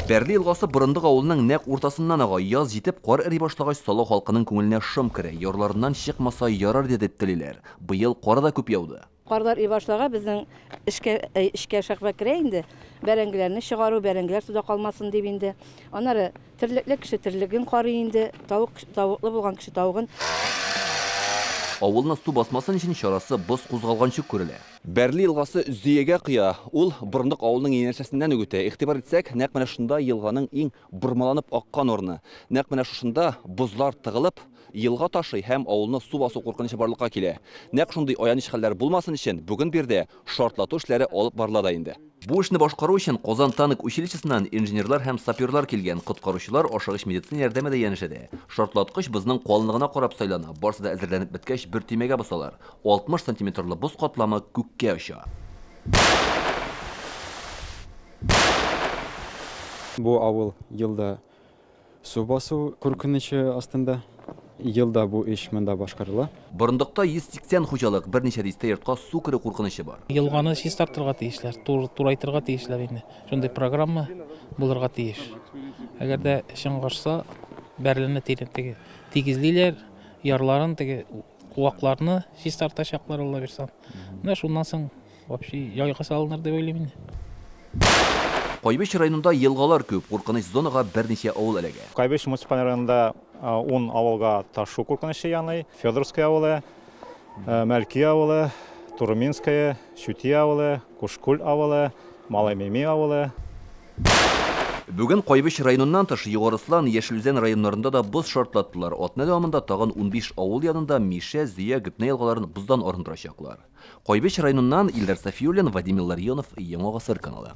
Бәрле елгасы Борындык авылының нәкъ уртасыннан ага. Яз җитеп, кар эри башлагач, Сало халкының күңеленә шом керә. Ярларыннан чыкмаса ярар иде дип телиләр. Быел кар да күп яуды. Карлар эри башлага безнең эшкә шәхбә керә инде. Бәрәңгеләрне чыгару, бәрәңгеләр суда калмасын дип инде. Аннары терлекле кеше терлеген карый инде, тавыклы булган кеше тавыгын. Авылны су басмасын өчен чарасы боз кузгалганчы күрелә. Бәрле елгасы Зөягә коя. Ул Борындык авылының янәшәсеннән үк үтә. Игътибар итсәк, нәкъ менә шунда елганың иң бормаланып аккан урыны. Нәкъ менә шушында бозлар тыгылып, елга ташый һәм авылны су басу куркынычы барлыкка килә. Нәкъ шундый аяныч хәлләр булмасын өчен бүген биредә шартлату эшләре алып барыла да инде. Бу эшне башкару өчен Казан танк училищесыннан инженерлар һәм саперлар килгән. Коткаручылар ашыгыч медицина ярдәме дә янәшәдә. Шартлаткыч бозның калынлыгына карап сайлана. Барсы да әзерләнеп беткәч, бер төймәгә басалар. 60 сантиметрлы боз катламы күккә оча. Бу авыл елда су басу куркынычы астында. Елда бу эш монда башкарыла. Борындыкта 180 хуҗалык, берничә дистә йортка су керү куркынычы бар. Елганы чистартырга тиешләр, турайтырга тиешләр инде. Шундый программа булырга тиеш. Әгәр дә чыңгашса, бәрлене теге тигезлиләр, ярларын теге куакларны чистартачаклар, Алла бирсә. Менә шуннан соң вообще яйга салыныр дип уйлыйм инде. Кайбыч районында елгалар күп, куркыныч зонага берничә авыл эләгә. Кайбыч муниципаль районында 10 авылга ташу куркынычы яный. Федоровское авылы, Мәлки авылы, Турминское, Чүти авылы, Кушкуль авылы, Малый Меми авылы. Бүген Кайбыч районыннан тыш Югары Ослан, Яшел Үзән районнарында да боз шартлаттылар. Атна дәвамында тагын 15 авыл янында Мишә, Зөя, Гөпнә елгаларын боздан арындырачаклар. Кайбыч районыннан Илдар Сафиуллин, Вадим Илларионов, Яңа Гасыр каналы.